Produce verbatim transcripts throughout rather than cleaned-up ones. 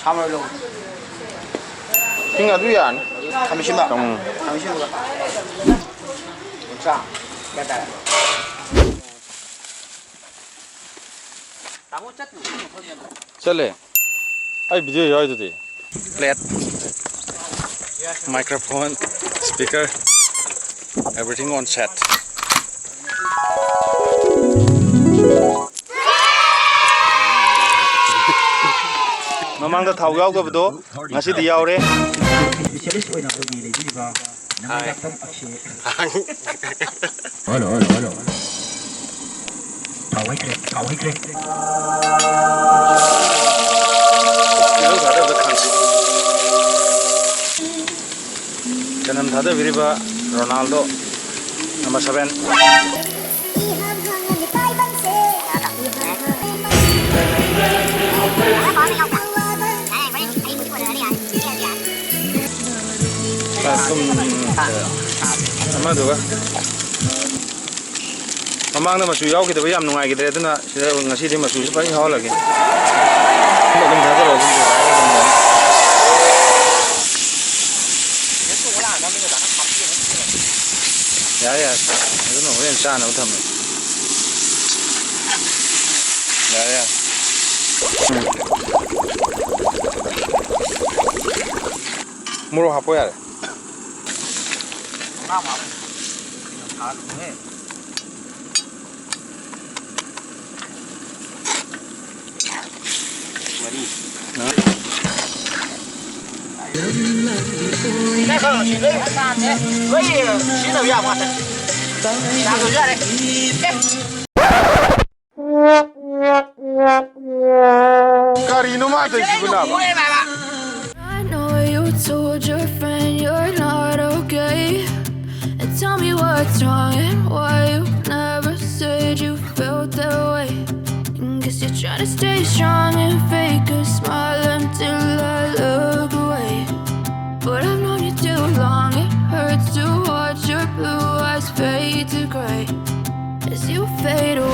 ꯁꯥꯃꯔꯣꯏ ꯂꯧ꯫ ꯁꯤꯡ ꯑꯗꯨ ꯌꯥꯔꯅꯤ꯫ ꯈꯥꯃꯦꯟ ꯑꯁꯤꯟꯕ꯫ ꯎꯝ꯫ ꯈꯥꯃꯦꯟ ꯑꯁꯤꯟꯕ꯫ ꯀꯨꯟꯊ꯭ꯔꯥ꯫ ꯀꯌꯥ ꯇꯥꯔꯦ? ꯇꯥꯃꯣ ꯆꯠꯇ꯭ꯔꯤꯕꯣ ꯃꯐꯝ ꯌꯥꯝ? ꯆꯠꯂꯦ꯫ ꯑꯩ video ꯌꯥꯎꯔꯤꯗꯨꯗꯤ꯫ Plate, microphone, speaker, everything on set. ꯃꯃꯥꯡꯗ ꯊꯥꯎ ꯌꯥꯎꯗꯕꯗꯣ ꯉꯁꯤꯗꯤ ꯌꯥꯎꯔꯦ꯫ Specialist ꯑꯣꯏꯅ ꯑꯩꯈꯣꯏꯒꯤ ꯂꯩꯕꯤꯔꯤꯕ ꯅꯃꯥꯏ ꯉꯥꯛꯇꯝ ꯑꯛꯁꯦ꯫ Hello, hello, hello. ꯊꯥꯎ ꯍꯩꯈ꯭ꯔꯦ, ꯊꯥꯎ ꯍꯩꯈ꯭ꯔꯦ꯫ ꯆꯅꯝ ꯊꯥꯗꯕꯤꯔꯤꯕ ꯔꯣꯅꯥꯜꯗꯣ, number seven꯫ ꯑꯗꯨꯝ ꯑꯃꯗꯨꯒ꯫ ꯃꯃꯥꯡꯗ ꯃꯆꯨ ꯌꯥꯎꯈꯤꯗꯕ ꯌꯥꯝ ꯅꯨꯡꯉꯥꯏꯈꯤꯗ꯭ꯔꯦ, ꯑꯗꯨꯅ ꯁꯤꯗ ꯉꯁꯤꯗꯤ ꯃꯆꯨꯁꯤ ꯐꯖꯅ ꯌꯥꯎꯍꯜꯂꯒꯦ꯫ ꯑꯗꯨꯝ ꯊꯥꯗꯔꯛꯑꯣ, ꯑꯗꯨꯝ꯫ ꯌꯥꯔꯦ, ꯌꯥꯔꯦ꯫ ꯑꯗꯨꯅ ꯍꯣꯔꯦꯟ ꯆꯥꯅꯕ ꯊꯝꯃꯦ꯫ ꯌꯥꯔꯦ, ꯌꯥꯔꯦ꯫ ꯎꯝ꯫ ꯃꯣꯔꯣꯛ ꯍꯥꯞꯄꯣ ꯌꯥꯔꯦ꯫ ꯃꯔꯤ꯫ ꯂꯣꯏ ꯁꯤꯖꯤꯟꯅꯕ ꯌꯥꯕ ꯉꯥꯛꯇꯅꯤ꯫ ꯌꯥꯗ꯭ꯔꯁꯨ ꯌꯥꯔꯦ꯫ ꯑꯦ꯫ ꯀꯔꯤꯅꯣ ꯃꯥ ꯇꯧꯔꯤꯁꯤꯕꯨ ꯅꯥꯕ? I know you told your friend you're not okay. And tell me what's wrong and why you never said you felt that way. And guess you're trying to stay strong and fake a smile until I look away. But I've known you too long, it hurts to watch your blue fade to grey as you fade away.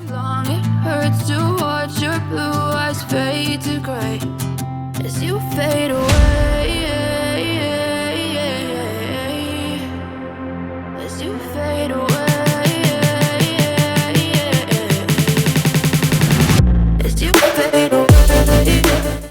Long it hurts to watch your blue eyes fade to grey as you fade away. As you fade away. As you fade